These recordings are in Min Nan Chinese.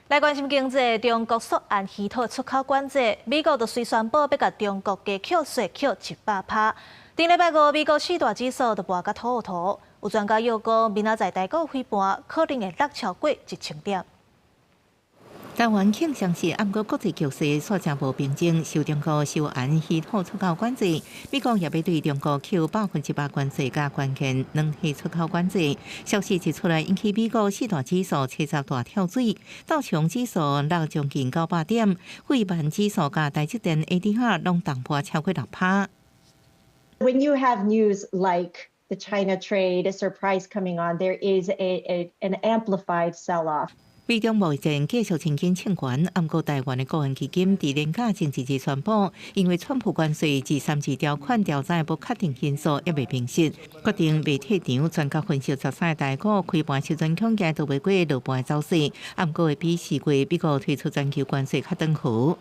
來關心經濟，中國溯按稀土出口管制，美國就隨宣布欲共中國加扣稅扣100趴。頂禮拜五，美國四大指數都跋甲塗塗，有專家又講，明仔載台股開盤可能會落超過1000點。台灣傾相是按過國際局勢煞誠無平靜，受中國收按稀土出口管制，美國也欲對中國扣100%關稅佮關鍵軟體出口管制。消息一出來，引起美國四大指數齊齊大跳水，道瓊指數落將近900點，費半指數佮台積電 ADR 攏重跌超過6趴。 When you have news like the China trade surprise coming on, there is an amplified sell-off. 美中貿易戰繼續親緊衝懸，毋過台灣的國安基金佇年假前一日宣布，因為川普關稅第三次條款調查的不確定因素猶未明晰，決定袂退場。專家分析，13日台股開盤時陣恐驚都袂過落盤走勢，毋過會比4月美國推出全球關稅較轉好。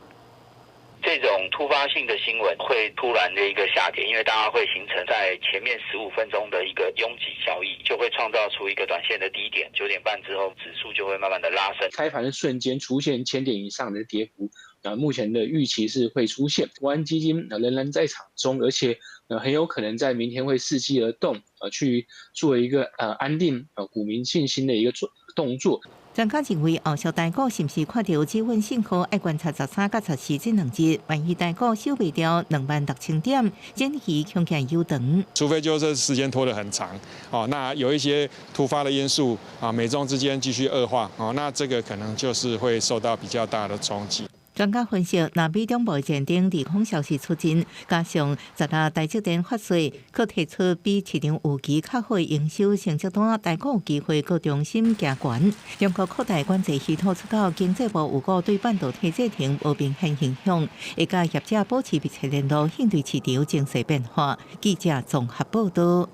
這種突發性的新聞會突然的一個下跌，因為大家會形成在前面15分鐘的一個擁擠交易，就會創造出一個短線的低點。9點半之後，指數就會慢慢的拉升。開盤的瞬間出現1000點以上的跌幅，啊，目前的預期是會出現。國安基金仍然在場中，而且很有可能在明天會伺機而動，去做一個安定股民信心的一個做動作。專家認為，後續台股是毋是看著止穩信號，愛觀察13佮14這兩日，萬一台股守袂牢26,000點，前期恐驚有長。除非就是時間拖得很長，哦，那有一些突發的因素啊，美中之間繼續惡化，哦，那這個可能就是會受到比較大的衝擊。專家分析，若美中貿易戰等利空消息出盡，加上十六台積電發稅，閣提出比市場預期較好營收成績單，台股有機會閣重新行懸。中國擴大管制稀土出口，經濟部預估對半導體製程無明顯影響，會佮業者保持密切聯絡，應對市場情勢變化。記者綜合報道。